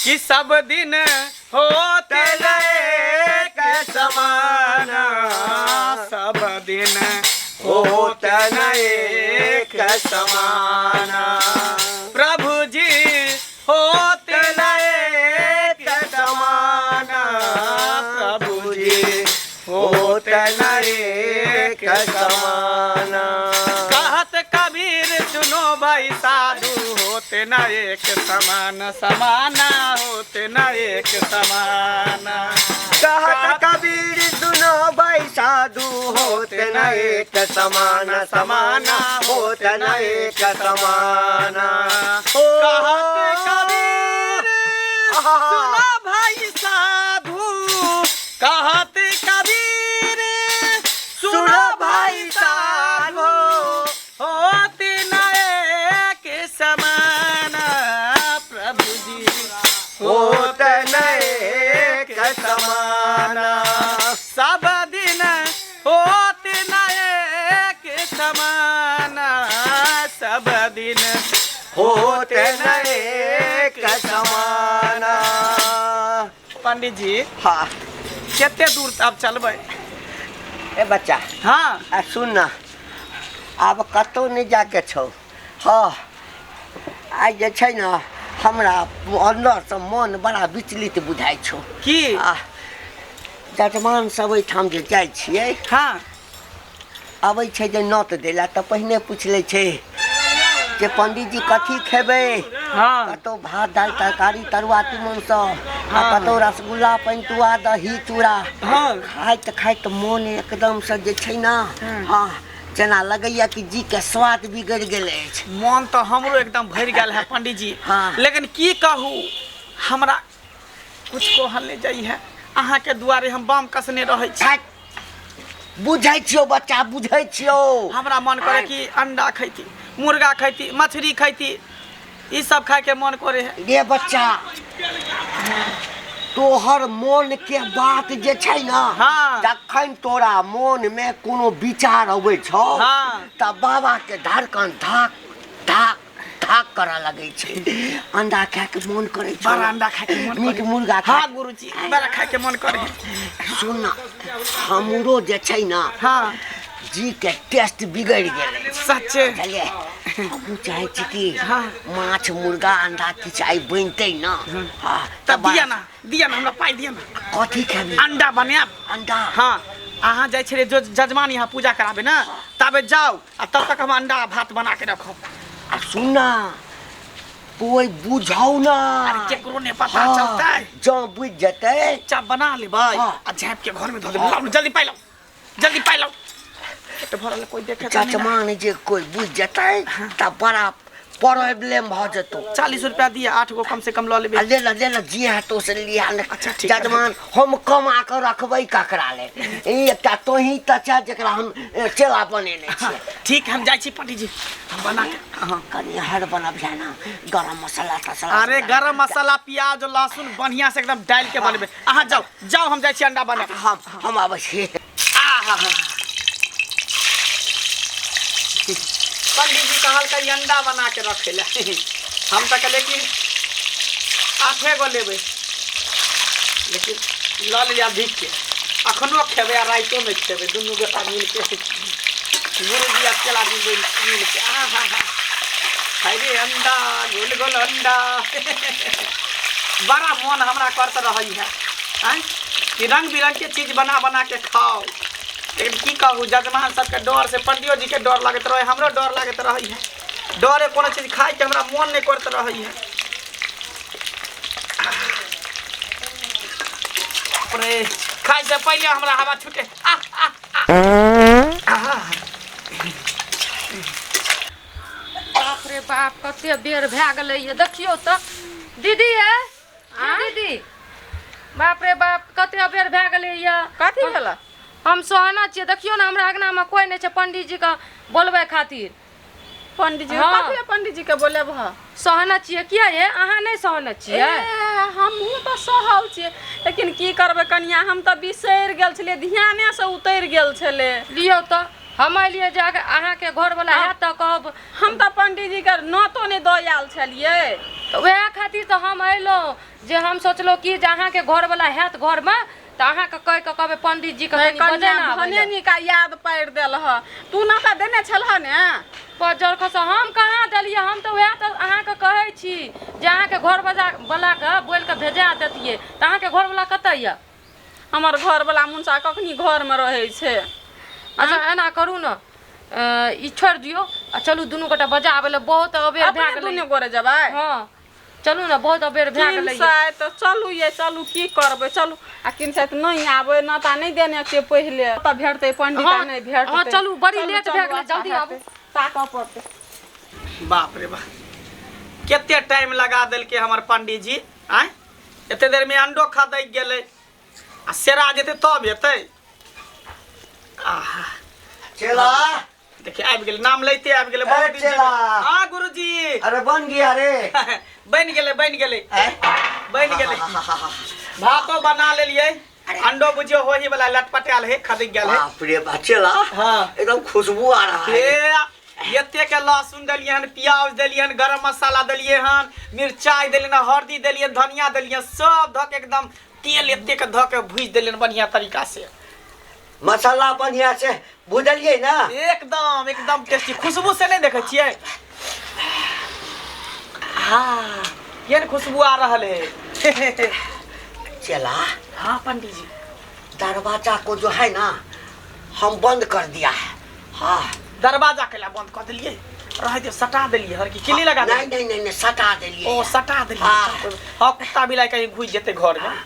कि सब दिन होते न एक समाना। सब दिन होत न एक समाना। प्रभु जी होते न एक समाना। प्रभु जी होत न एक समाना। कहत कबीर सुनो भाई साधु, होते न एक समान समाना, होते न एक समाना। कहत कबीर सुनो भाई साधु, होत न एक समान समाना, होत न एक समाना। कहत कबीर सुनो भाई साधु, कहत कबीर सुनो भाई साधु, होते न एक समाना। प्रभु जी होत न एक समाना। सब दिन होते न एक समाना। सब दिन होत न एक समाना। पंडित जी, हाँ। कते दूर अब चलबै? ए बच्चा। हाँ। आ सुन ना, आब कतहु नहि जाके छौ। हाँ, आइ जे छै ने हमरा अन्दरसँ मन बड़ा विचलित बुझाइ छौ। की? आ जजमान सब ओहिठाम जे जाइ छियै, हाँ, अबै छै जे नोत दै लए, तऽ पहिने पूछि लै छै जे पंडीजी कथी खेबै। हाँ। कतहु भात दालि तरकारी तरुआ तीमन सब, आ हाँ। कतहु रसगुल्ला पंतुआ दही चूड़ा। हाँ। खाइत खाइत मोन एकदमसँ जे छै ने, हाँ, जेना लगैया कि जी के स्वाद बिगड़ि गेल अछि। मन तऽ हमरो एकदम भरि गेल है पंडित जी। हाँ। लेकिन की कहू, हमरा कुछ कहल नहि जाइ है। अहाँके दुआरे हम बम कसने रहै छी। छाइ, बुझै छियौ बच्चा, बुझै छियौ। हमरा मन करे कि अंडा खैती, मुर्गा खैती, मछली खैती, ई सब खाय के मन करे है। रे बच्चा, तोहर मोन के बात जे छै ने, हाँ। जखन तोरा मोन में कोनो विचार अबै छौ, हाँ। तऽ बाबा के धड़कन धाक धाक धाक करऽ लगै छै। अंडा खाय के मोन करै छौ। बड़ा अंडा खाय के मन मीट करे। मुर्गा खाय। हाँ गुरुजी, बड़ा खाय के मन करे। सुन ना, हमरो जे छै ने, हाँ, जी के टेस्ट बिगड़ि गेलै। सच्चे? बुझलियै, हमहूँ चाहै छी कि हाँ। माछ मुर्गा अंडा किछु आइ बनतै ने। हाँ। तब दिया ना, दिया ना, हमरा पाइ दिया ना। कथी खेबही? अंडा बनायब। अंडा? हाँ, अहाँ जाइ छलियै जो जजमान यहाँ पूजा कराबे ने, ताबे जाउ आ तब तक हम अंडा आ भात बना के रखब। आ सुन ना, कोई बुझौ ना। अरे केकरो नहीं पता हाँ, चलतै। जँ बुझि जेतै। चुपचाप बना लेबै हाँ। आ झाँपि के घर में धऽ देबै। लाउ ने, जल्दी पाइ लाउ, जल्दी पाइ लाउ। पेट भरल कोई देखे तऽ नहि ने। जजमान जे कोई बुझि जेतै तऽ बड़ा प्रॉब्लम भऽ जेतौ। 40 रुपया दिया, 8 गो कम से कम लऽ लेबै। आ ले ले, ले ले, जे हेतौ से लिया ले। अच्छा, ठीक है। जजमान हम कमा कऽ रखबै ककरा ले? ई एकटा तोही तऽ छह जकरा हम चेला बनेने छियै। ठीक है, हम जाइ छी पंडीजी, हम बना के। हाँ। कनि हर बनबिहे ने, गरम मसाला तसला। अरे गरम मसाला प्याज लहसुन बढ़िया से एकदम डाल के बनेबै। अहाँ जाउ जाउ, हम जाइ छी अंडा बनाबे। हम आबै छी। आहा। पंडीजी कहलकै अंडा बना के रखे ला, हम तऽ कहलियै कि 8 गो लेबै, लेकिन लऽ लेलियै भीख के। अखनो खेबै आ रातिओमे खेबै दुनू गोटा मिलके, गुरुजी आ चेला मिलके। आहा हा, रे अंडा, गोल गोल अंडा। बड़ा मन हमरा करत रहै है आँय कि रंग बिरंग के चीज बना बना के खाओ, लेकिन की कहू, जजमान सबके डर से, पंडियो जी के डर लागैत रहे, हमरो डर लागैत रहै है। डरे कोनो चीज खाइके हमरा मन नहि करैत रहै है। बाप रे, खाइ से पहिले हमरा हवा छूटे। आह आह आह। बाप रे बाप, कते बेर भए गेलैए देखियौ तऽ। दीदी, ए दीदी, बाप रे बाप, कते बेर भए गेलैए। कथी भेल? हम सोहना छियै। देखियौ ने, हमरा अङ्गनामे कोइ नहि छै पंडीजीके बोलबै खातिर। पंडीजी? हाँ। कथी लए पंडीजी के बोलेब ह? सहने छियै किया ये? अहाँ नहि सहने छियै? ए, हमहूँ तऽ सहल छियै, लेकिन की करबै कनिया, हम तऽ बिसरि गेल छलियै, ध्याने से उतरि गेल छलै। लियौ तऽ, हम एलियै जे अगर अहाँके घरवला हैत तऽ कहब। हम तऽ पंडीजी के नोतो नहि दऽ आयल छलियै। तऽ वएह खातिर तऽ हम अयलहुँ जे हम सोचलहुँ कि जे अहाँके घरवला हैत घरमे तऽ अहाँके कहि कऽ कहबै पंडीजीके कनि कन्या बजेने आबै भने लए। निका याद पारि देल ह तू नोता देने छलह ने? बज्जर खसा, हम कहाँ देलियै? हम तऽ वएह तऽ अहाँके कहै छी जे अहाँके घर बलाके बोलि कऽ भेजा देतियै। तऽ अहाँके घरवला कतऽ यऽ? हमर घरवला मुनसा कखनी घरमे रहै छै। अच्छा एना करू ने, ई छोड़ि दियौ आ चलू दुनू गोटा बजा आबै लए, बहुत अबेर भए अपने गेलै। दुनू गोरे जेबै? हँ चलू ने, बहुत अबेर भए गेलै। किनसाइत तऽ चलू ये, चलू की करबै, चलू। आ किनसाइत नहि आबै, नता नहि देने छियै पहिले, तऽ भेटतै पंडित? हँ, नहि भेटतै। हँ, चलू, बड़ी लेट भए गेलै, अच्छा जल्दी आबू। हेतै, ताकऽ पड़तै। बाप रे बाप, कते टाइम लगा देलकै हमर पंडीजी। आँय, एते देर में अंडो खदकि गेलै आ सेरा जेतै तब एतै। आहा। चेला। देखिए आबि गेलै, नाम लैते आबि गेलै बहुत ए, दिन से। चेला। हाँ गुरुजी। अरे बन गया रे? बनि गेलै, बनि गेलै। आँय? बनि गेलै, भातो बना लेलियै, अंडो बुझियो होही वाला लटपटायल है, खदकि गेल है। बाप रे बाप, चेला। हाँ। एकदम खुशबू आ रहा है। हे, एते के लहसुन देलियै हन, प्याज देलियै हन, गरम मसाला देलियै हन, मिरचाई देलियै हन, हल्दी देलियै, धनिया देलियै, सब धऽ के एकदम तेल एते के धऽ के भूजि देलियै हन बढ़िया तरीका से। मसाला बढ़िया से भुजलियै ना? एकदम एकदम टेस्टी। खुशबू से नहीं देखै छियै? हाँ, केहन खुशबू आ रहल है। चेला। हाँ पंडीजी। दरवाजा को जो है ना हम बंद कर दिया है। हाँ। दरवाजा के ला बंद कर देलियै? रह दियौ, सटा देलियै हर की किल्ली लगा नहीं देलियै? नहीं नहीं नहीं, सटा देलिए। ओ सटा देलियै। हाँ। हाँ, कुत्ता बिलाइ कहीं घुसि जेतै घर में।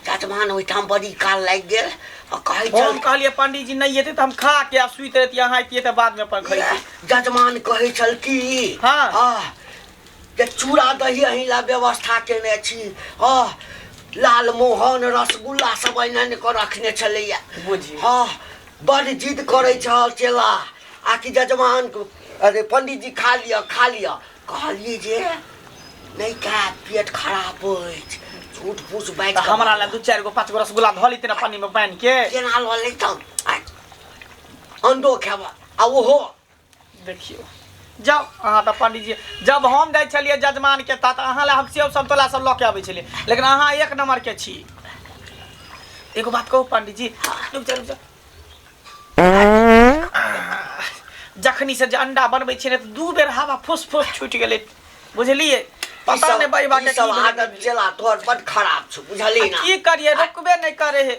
जजमान ओहिठाम बड़ी काल लागि गेल आ कहै हम छल कहलियै पंडीजी नहि एतै तऽ हम खा के आ सुति रहतियै, अहाँ अइतियै तऽ बादमे अपन खैतियै। जजमान कहै छल कि हाँ। हाँ जे चूड़ा दही अहीं ला व्यवस्था केने छी। हाँ, लालमोहन रसगुल्ला सब आनि आनि कऽ रखने छलैया। बुझियौ। हाँ, बड़ जिद करै छल चेला आकि जजमान, अरे पंडीजी खा लिअ, खा लिअ। कहलियै जे नहि खायब, पेट खराब अछि। झूठ फूस बाजि तऽ कऽ हमरा लए दू चारि गो पाँच गो रसगुल्ला धऽ लेतै ने पानिमे बान्हि के। केना लऽ लैतहुँ? अंडो खेब आ ओहो। देखियौ, जाउ अहाँ तऽ पंडीजी। जब हम जाइ छलियै जजमान के तऽ अहाँ लए हम सेब समतोला सब लऽ के अबै छलियै, लेकिन अहाँ एक नंबर के छी। एगो बात कहू पंडीजी? रुक जा, रुक जा। जखनी से जे अंडा बनबै छियै ने तऽ दू बेर हवा फुस फुस छूटि गेलै, बुझलियै? पता नहि बैबा के ई सब की भेलै। आदत चेला तोहर बड खराब छौ, बुझली ना? की करियै, रुकबे नहि करे है।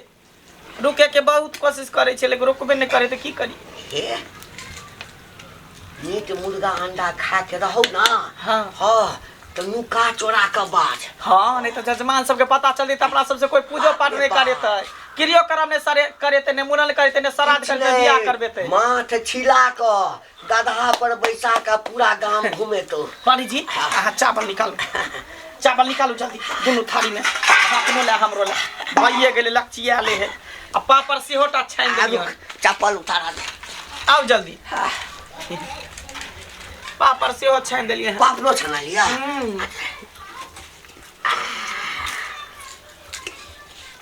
रुके के बहुत कोशिश करै छै लेकिन रुकबे नहि करे, तऽ की करियै? हे, मीट मुर्गा अंडा खा के रहू ना। हाँ। हाँ, तऽ नुका चोरा के बाज। हाँ, नहीं तो जजमान सबके पता चलते तऽ अपना सबसे कोई पूजो पाठ नहीं करेतै, क्रियो कर्म नहीं सरे करेतै, नहीं मुड़न करेतै, नहीं श्राद्ध किछु करेतै, बियाह नहि, करबेतै। माथ छिला कऽ गदहा पर बैसा कऽ पूरा गाम घुमेतौ। पंडीजी, अहाँ चावल निकालू, चावल निकालू जल्दी दुनू थारी में, अपनो ले हमरो ले। भइए गेलै, लकचिया ले है आ पापड़ सेहो टा छानि आ देलियै। रुक, चप्पल उतारा दे। आउ जल्दी, पापड़ सेहो छानि देलियै हन। पापड़ो छना लिया।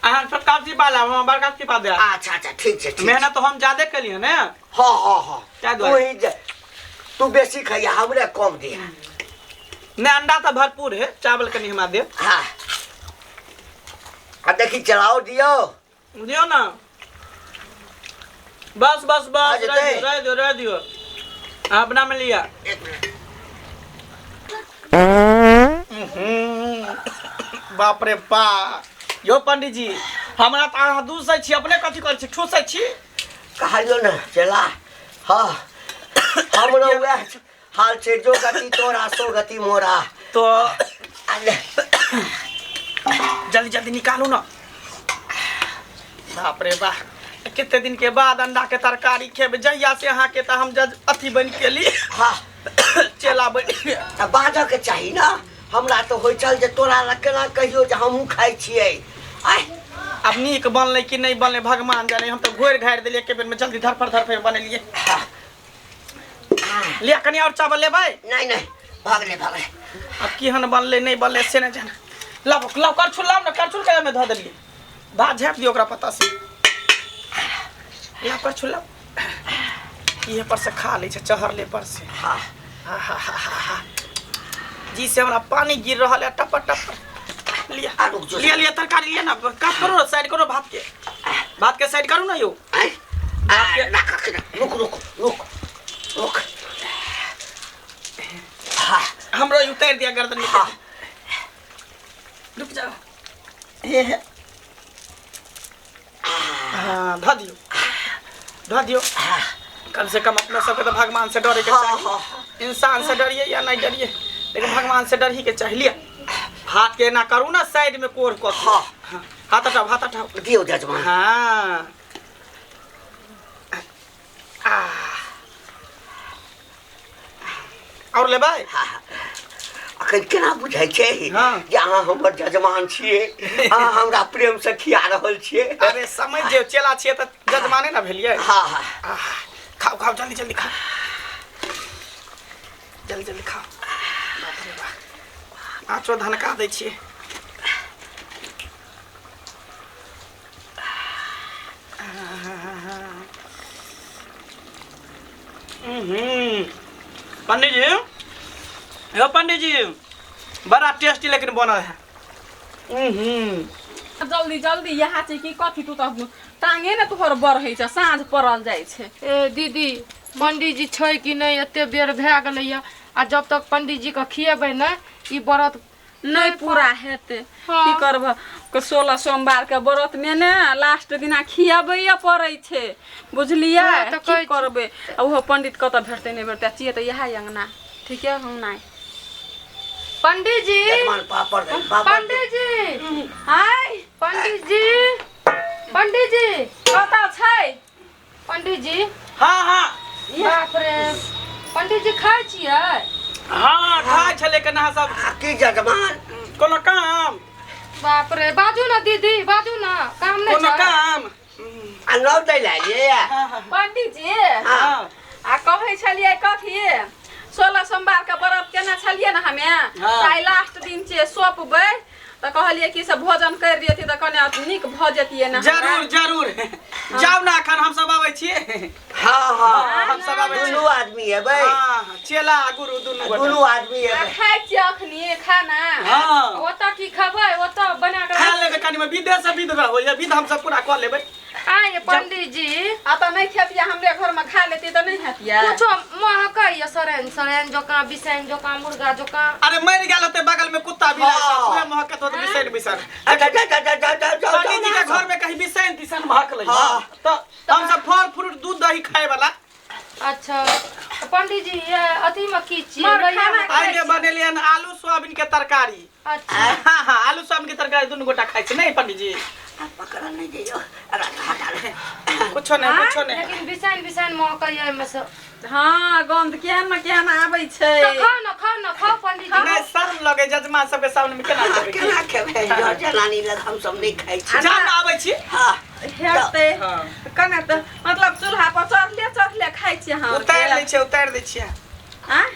अहाँ छोटका चिपा लाब, हम बड़का चिपा देब। अच्छा अच्छा, ठीक छै, ठीक छै। मेहनत हम ज्यादे केलियै ने। हाँ हाँ हाँ। ताहि तू दुआरे। ही तू बेसी खइया, हमरे कम दिया। नहि, अंडा तऽ भरपूर है, चावल कनि हमरा देब। हाँ, आ देखी, चलाओ दियौ। दियौ ने, बस बस बस। आ जेतै? रह दियौ, रह दियौ, रह दियौ, अहाँ अपना में लिअ। एक मिनट। बाप रे बा, यौ पंडीजी, हमरा तऽ अहाँ दूसै छी, अपने कथी करै छी, ठूसै छी? कहलियौ ने चला, हाँ, हमरो वएह हाल छै, जो गति तोरा सो गति मोरा। तो आ ले, जल्दी जल्दी निकालू ना। बाप रे बा, कते दिन के बाद अंडा के तरकारी खेबै। जहिया से अहाँके तऽ हम जज अथी बनि गेली। हाँ। चेला बनि गेल। तऽ बाजऽ के चाही ना। हमरा तऽ होइ छल जे तोरा लग केना कहियो जे हमहूँ खाइ छियै। आइ आब नीक बनलै कि नहि बनलै भगवान जाने। हम तऽ घोरि घारि देलियै एके बेरमे, जल्दी धरफड़ धरफड़ बनेलियै। लिअ, कनि आओर चावल लेबै? नहि नहि, भऽ गेलै, भऽ गेलै। आब केहन बनलै नहि बनलै से नहि जाने। लाउ लाउ, करछुल लाउ ने। करछुल के धऽ देलियै, भात झाँपि दियौ ओकरा पत्ता से। यहाँ पर छुला इहे पर से खा लै छै चढ़ले पर से। हाँ। हा हा हा हा हा जी से हमरा पानी गिर रहल है टप टप। लिया आ, रुक जो। लिया लिया तरकारी लिया ना, काट करो साइड करो, भात के साइड करू ना यो। आय, आ, राख, राख, राख। रुक रुक रुक रुक। हाँ। हमरो उतार दिया गर्दन में। हाँ। रुक जाओ, हे हे हाँ धऽ दियौ धऽ दियौ। कम से कम अपना सबके तो भगवान से डरे के हाँ, चाही। हाँ। इंसान से डरिए या नहीं डरिए, लेकिन भगवान से डर ही के चाहिए। लिया हाथ के ना करू ना साइड में कोर को। हाँ। हाँ, हाथ हटाओ हाथ हटाओ। दियौ जजमान। हाँ आ और लेबै? हाँ। अखन केना बुझै छै हाँ। जे अहाँ हमर जजमान छियै, अहाँ हमरा प्रेम से खिया रहल छियै। अरे समझ जे चेला छियै तऽ जजमाने ना भेलियै। हाँ हाँ। आह, खाओ खाओ जल्दी जल्दी खाओ, जल्दी जल्दी खाओ। बाप रे बाप, आँचो धनका दै छियै। पंडित जी, यो पंडित जी बड़ा टेस्टी लेकिन बनल है। जल्दी जल्दी यहाँ छै कि कथी, तू तऽ टांगे ने तोहर बढ़ै छै, साँझ पड़ल जाइ छै। ए दीदी, पंडित जी छै कि नहि? एते बेर भए गेलैया आ जब तक पंडित जी के खिएबै ने ई व्रत नहि पूरा हेतै। हाँ। की करब, 16 सोमवार के व्रत में ने लास्ट दिना खियाबैये पड़ै छै, बुझलियै? हाँ, तऽ की कहै छी। करबै, आ ओहो पंडित कतऽ भेटतै नहि भेटतै, छियै तऽ इएह अङ्गना ठीके हम नहि। पंडित जी, जजमान पापड़ दे, पापड़ दे। पंडित जी, आय पंडित जी, पंडित जी कतऽ छै? पंडित जी। हाँ हाँ। बाप रे, पंडित जी खाइ छियै? हाँ खाइ छलै के अहाँ सब। आ, की जजमान? कोनो काम? बाप रे, बाजू ना दीदी, बाजू ना, काम नहि कोनो छै? काम? आ नौ दै लए एलियै? हाँ हाँ। पंडित जी, हाँ। आ कहै छलियै कथी, 16 सोमवार के व्रत केने छलियै ने हमे, हाँ। तऽ आइ लास्ट दिन छियै, सौंपबै तऽ कहलियै कि से भोजन करि दियथिन तऽ कने नीक भऽ जैतियै ने हमरा। जरूर जरूर, जाउ ना एखन हम सब आबै छियै। हाँ हाँ, हम सब आबै दुनू छियै। आदमी एबै। हाँ, चेला आ गुरु दुनू गोटा। दुनू आदमी आ एबै। खाइ छियै अखनी खाना? हाँ। ओतऽ की खेबै, ओतऽ बना खा कऽ लेबै कनि, विधे से विध रहै, विध हम सब पूरा कऽ लेबै। आइ पंडित जी आ तऽ नहि खेतियै, हमरे घरमे खा लेतियै तऽ नहि हेतियै। कुछो महकैया सरेन सरेन जकाँ, बिसैन जकाँ, मुर्गा जकाँ। अरे मरि गेल होतै बगल में कुत्ता बिलाइ सब, हाँ। उहे महकत होतै बिसैन बिसैन। अच्छा, जा, जा, जा, जा, जा, जा, पंडित जी के जा। घर में कहीं बिसैन तिसैन महकलै। हाँ। तऽ हम सब फल फ्रूट दूध दही खाय वाला। अच्छा तऽ पंडित जी ये अथी में की छियै? मर लोहिया खाना में आइ खाइ जे छियै? बनेलियै हन आलू सोयाबीन के तरकारी। अच्छा। हाँ हाँ, आलू सोयाबीन के तरकारी दुनू गोटा खाइ छै नहीं पंडित जी? आ, पकड़ा नहीं जइयो, अरे हटा ले। कुछो नहीं, कुछो नहीं। लेकिन बिसैन बिसैन महकैया एहिमे से। हाँ, गन्ध केहन ने केहन आबै छै। तऽ खाउ ना, खाउ ना, खाउ पंडित जी। नहीं शर्म लगे जजमान सबके सामने में केना हाँ, खेबै? केना खेबै? जर जनानी लग हम सब नहीं खाइ छी। जाउ ना आबै छी। हाँ। हेतै हाँ। कने तऽ मतलब चूल्हा पर चढ़ले चढ़ले खाइ छियै अहाँ आरके। उतारि दै छियै, उतारि दै छियै, आँय?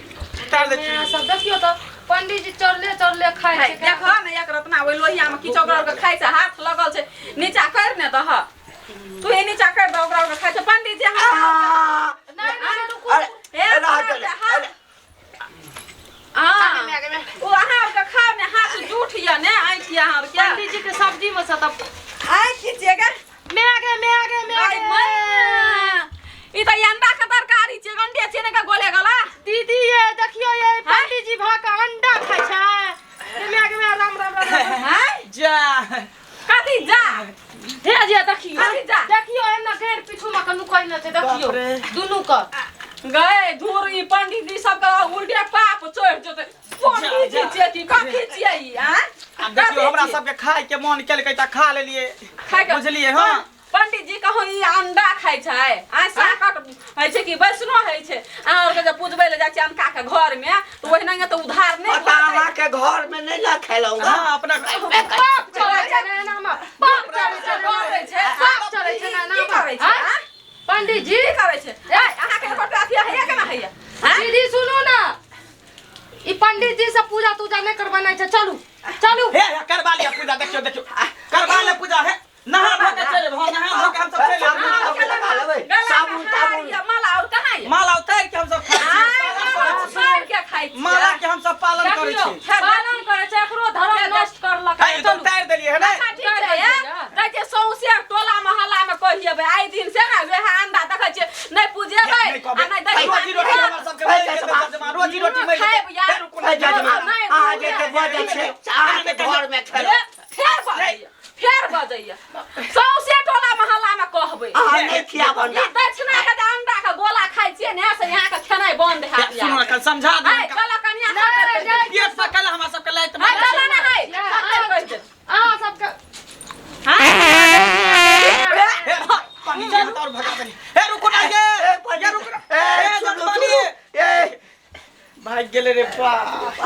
उतारि दै छियै। सब देखियौ तऽ पंडित जी चढ़ले चढ़ले खाइ खाइ छै। देखो ने एक रतना ओहि लोहियामे किछो ओकरा आरके खाइ छै, हाथ लगल छै, नीचा करि ने दह, तू ही नीचा करि दह, ओकरा आरके खाइ छै पंडित जी। अहाँ आ, नहि नहि रुकू। अरे, हे, अरे, हाथ- अरे, हाँ। आगे में, आगे में। ओ अहाँ आरके खाउ ने, हाथ जूठ यऽ ने, आँखि यऽ अहाँ आरके। पंडित जी के सब्जी में से तऽ आँखि छियै गे। मैं आगे मैं आगे मैं आइ आगे। मैया, ई तऽ अंडा के तरकारी छियै, अंडे छियै ने के गोले गला। दीदी ये देखियो ये पंडित जी भा के अंडा खाइ छै। मैं आगे मैं, राम राम राम राम। आँय? जा कथी जा? हे जे देखियो, कथी जा? देखियो एना घेर पीछू में के नुकै न छै, देखियो बाप रे। दुनू के। गए धूर, ई पंडित जी सबके उल्टे पाप चढ़ि जेतै। पंडित जी छियै कि कथी छियै ई, आँय? आब देखियौ कथी हमरा छियै? सबके खाय के मन केलकै तऽ खा लेलियै। खाय के- बुझलियै? हाँ। पंडित जी कहूँ ई अंडा खाइ छै, आँय? साकट होइ छै कि वैष्णो होइ छै? अहाँ आरके जे पूजबै लए जाइ छियै अनका के घरमे तऽ ओहिनागे तऽ उधार नहि पता भऽ जाइ। अहाँके घर में नहीं ना खेलौं गा। हाँ अपना पाप चढ़ै छै ने एना में, पाप चढ़ै छै, करै छै। पाप चढ़ै छै ने एना की में। करै छै, आँय? आँय? पंडित जी की करै छै? ए, अहाँके एकर तऽ अथी होइया केना होइया, आँय? दीदी सुनू ना, ई पंडित जी से पूजा तूजा नहीं करवाना छै, चलू चलू। हे हे करवा लिया पूजा, देखियो देखियो करवा ले पूजा। हे नहा धो के चलि एबै, हाँ, नहा धो के हम सब चलि एबै। साबुन लगा लेबै। बजै छै अहाँके घरमे खेलौ। फेर बजैया, फेर बजैया, सौंसे टोला मोहल्ला में कहबै। अहाँ नहि खियाब अंडा। ई दक्षिणा के जे अंडा के गोला खाइ छियै ने, से यहाँ के खेनाइ बंद हैत। सुनू ने, कल समझा दू। है चलो कनिया, नहि, नहि। पेट से कल हमरा सबके लाइत है मारै चलो छै। ने, है सत्तर कहि दे। अहाँ सबके हे, पानी जी और भगा देली। हे रुको ना ये, ए, ये रुको ना। ए, ए, सुनू, जजमानी। सुनू, ए, भाग गेले रे बाप।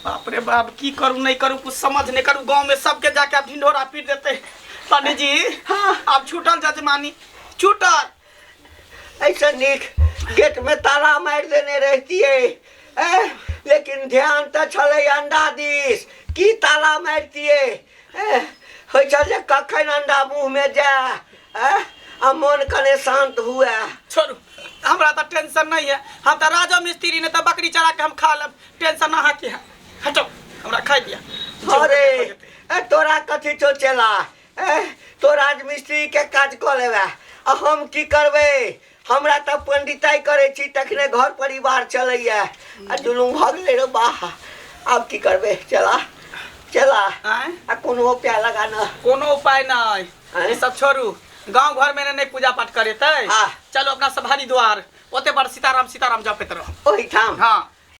बाप रे बाप, की करू नहीं करू कुछ समझ नहीं करू। गांव में सबके जाके अब ढिंढोरा पीट देते। पंडित जी हाँ। अब छूटल जजमानी छूटल। ऐसे नीक गेट में ताला मारि देने रहितियै, ए, लेकिन ध्यान तऽ छलै अंडा दिस, की ताला मारितियै? ए, होइ छल जे कखन अंडा मुँहमे जाय, ए, आ मोन कने शान्त हुए। छोड़ू, हमरा तऽ टेंशन नहीं है। हम तऽ राजा मिस्त्री ने तऽ बकरी चरा के हम खा लेब। टेंशन अहाँ के है, हटो हमरा खाइ दिया। अरे ए, तोरा कथी छौ चेला? ए, तो राजमिस्त्री के काज कऽ लेबे आ हम की करबै? हमरा तऽ पंडिताइ करै छी तखने घर परिवार चलैया, आ जुलुम भऽ गेलै रे बाह। आब की करबै चला चला? आँय? आ कोनो उपाय लगा न। कोनो उपाय नहीं। आँय? ई सब छोड़ू, गांव घर में नहीं पूजा पाठ करेतै। हाँ। चलो अपना सब हरिद्वार, ओते पर सीताराम सीताराम जपैत रहो। ओहिठाम? हाँ।